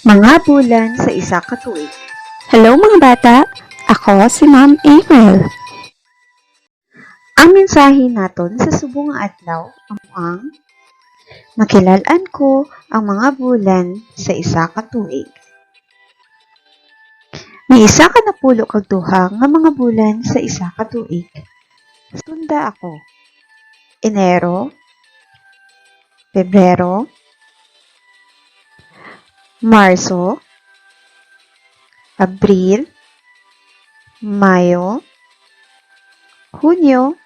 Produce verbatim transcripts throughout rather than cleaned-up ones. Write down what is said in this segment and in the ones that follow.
Mga bulan sa isa ka tuig. Hello, mga bata! Ako si Ma'am April. Ang mensahe naton sa subong nga adlaw amo ang: makilal-an ko ang mga bulan sa isa ka tuig. May isa ka napulo kag duha nga mga bulan sa isa ka tuig. Sunda ako: Enero, Pebrero, Marso, Abril, Mayo, Hunyo,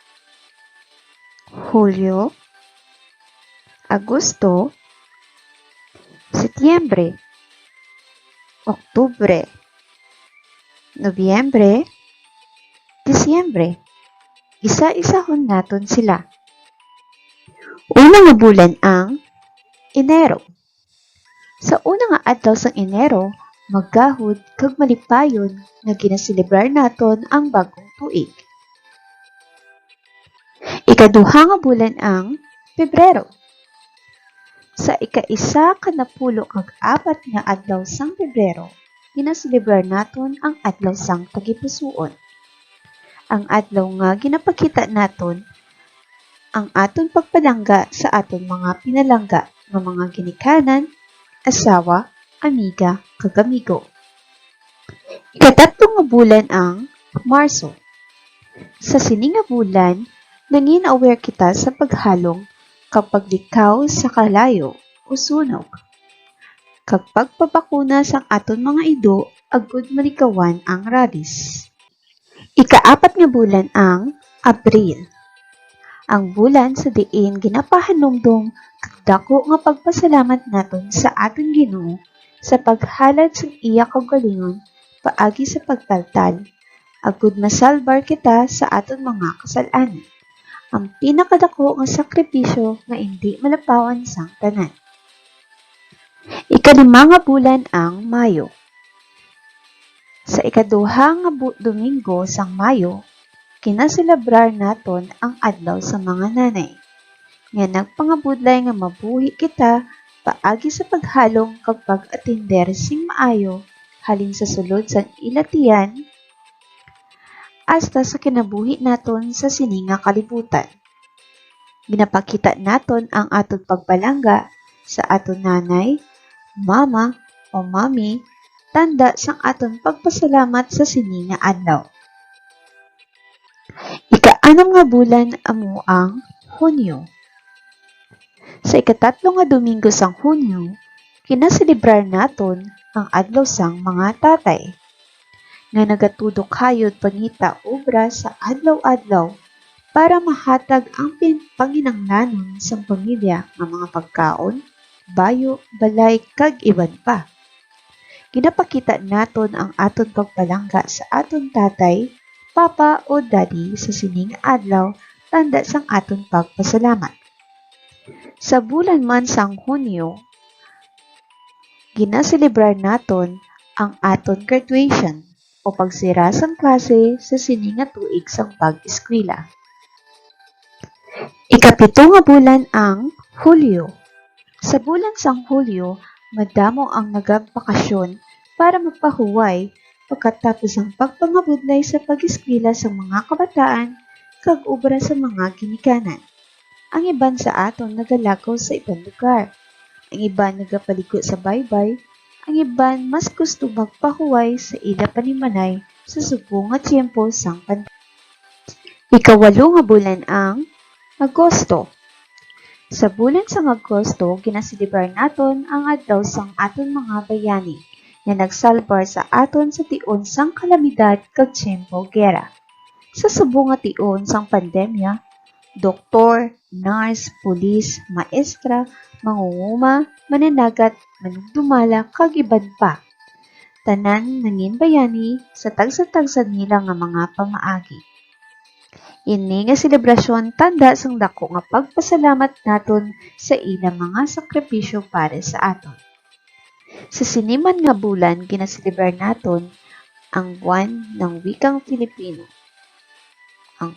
Hulyo, Agosto, Setyembre, Oktubre, Nobyembre, Disyembre. Isa-isahon naton sila. Una nga bulan ang Enero. Sa una nga adlaw sang Enero, magahod kag malipayon nga ginaselebrar naton ang bag-ong tuig. Ikaduha nga bulan ang Pebrero. Sa ika-isa ka napulo kag apat nga adlaw sang Pebrero, ginaselebrar naton ang Adlaw sang Tagipusoon. Ang adlaw nga ginapakita naton ang aton pagpalangga sa aton mga pinalangga nga mga ginikanan, asawa, amiga, kag amigo. Ikatatlo nga bulan ang Marso. Sa sini nga bulan, nangin-aware kita sa paghalong kag paglikaw sa kalayo o sunog, kag pagpabakuna sang aton mga ido agod malikawan ang rabies. Ikaapat nga bulan ang Abril, ang bulan sa diin ginapahanumdom kag dako nga pagpasalamat naton sa aton Ginoo sa paghalad sang iya kaugalingon paagi sa pagtaltal, agud masalbar kita sa aton mga kasal-anan, ang pinakadako nga sakripisyo nga indi malapawan sang tanan. Ikalima nga bulan ang Mayo. Sa ikaduha nga bu-, Domingo sang Mayo, kinaselebrar naton ang Adlaw sa mga Nanay, nga nagpangabudlay nga mabuhi kita paagi sa paghalong kag pag-atender sing maayo halin sa sulod sang ila tiyan hasta sa kinabuhi naton sa sini nga kalibutan. Ginapakita naton ang aton pagpalangga sa aton nanay, mama, o mami, tanda sang aton pagpasalamat sa sini nga adlaw. Ikaanom nga bulan amo ang Hunyo. Sa ikatatlo nga Domingo sang Hunyo, kinaselebrar naton ang Adlaw sang mga Tatay, nga nagatudok hayod pangita obra sa adlaw-adlaw para mahatag ang pin-, panginahanglanon sang pamilya nga mga pagkaon, bayo, balay, kag iban pa. Ginapakita naton ang aton pagpalangga sa aton tatay, papa, o daddy sa sining adlaw, tanda sang aton pagpasalamat. Sa bulan man sang Hunyo, ginaselebrar naton ang aton graduation o pagsira sang klase sa sini nga tuig sang pag-eskwela. Ikapito nga bulan ang Hulyo. Sa bulan sang Hulyo, madamo ang nagabakasyon para magpahuway pagkatapos sang pagpangabudlay sa pag-eskwela sang mga kabataan kag obra sa mga ginikanan. Ang iban sa aton nagalakaw sa iban lugar. Ang iban nagapaligo sa baybay. Ang iban mas gusto magpahuway sa ila panimalay sa subong nga tiyempo sang pandemya. Ikawalo nga bulan ang Agosto. Sa bulan sang Agosto, ginaselebrar naton ang adlaw sang aton mga bayani nga nagsalbar sa aton sa tion sang kalamidad kag tiyempo gera. Sa subong nga tion sang pandemya, doktor, nurse, pulis, maestra, mangunguma, mananagat, manugdumala, kag iban pa. Tanan nangin bayani sa tagsa-tagsa nila nga mga pamaagi. Ini nga selebrasyon tanda sang dako nga pagpasalamat naton sa ila mga sakripisyo para sa aton. Sa sini man nga bulan, ginaselebrar naton ang Buwan ng Wikang Filipino. Ang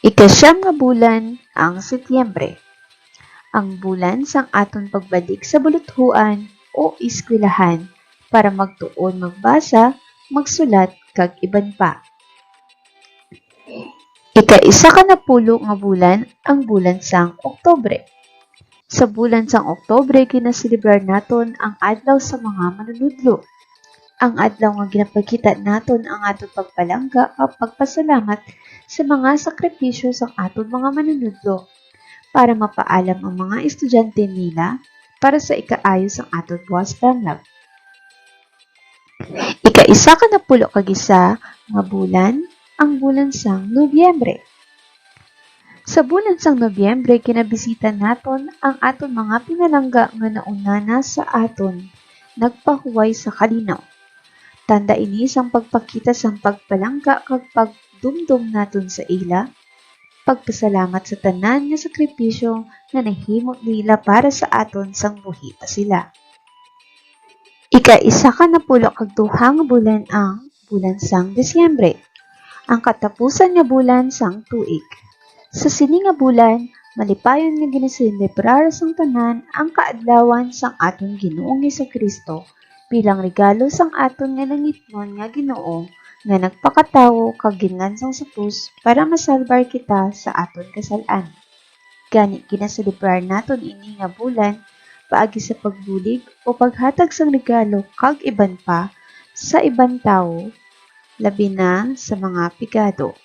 ikasyam nga bulan ang Setyembre. Ang bulan sang aton pagbalik sa baluthoan o eskwelahan para magtuon magbasa, magsulat, kag iban pa. Ika-isa ka napulo nga bulan ang bulan sang Oktubre. Sa bulan sang Oktubre, ginaselebrar naton ang Adlaw sa mga Manunudlo. Ang adlaw nga ginapakita naton ang aton pagpalangga kag pagpasalamat sa mga sakripisyo sang aton mga manunudlo para mapaalam ang mga estudyante nila para sa ikaayo sang aton buwas panlab. Ika-isa ka napulo kag isa nga bulan, ang bulan sang Nobyembre. Sa bulan sang Nobyembre, kinabisita naton ang aton mga pinalangga nga nauna na sa aton nagpahuway sa kalinaw. Tanda ini sang pagpakita sang pagpalangga kag pagdumdom naton sa ila, pagpasalamat sa tanan nga sakripisyo nga nahimo nila para sa aton sang buhi pa sila. Ika-isa ka napulo kag duha nga bulan ang bulan sang Disyembre, ang katapusan nga bulan sang tuig. Sa sini nga bulan, malipayon nga ginaselebrar sang tanan ang kaadlawan sang aton Ginoong Jesu-Cristo bilang regalo sang aton nga langitnon nga Ginoo nga nagpakatawo kag ginlansang sa krus para masalbar kita sa aton kasal-an. Gani, ginaselebrar naton ini nga bulan paagi sa pagbulig o paghatag sang regalo kag iban pa sa iban tawo, labi na sa mga pigado.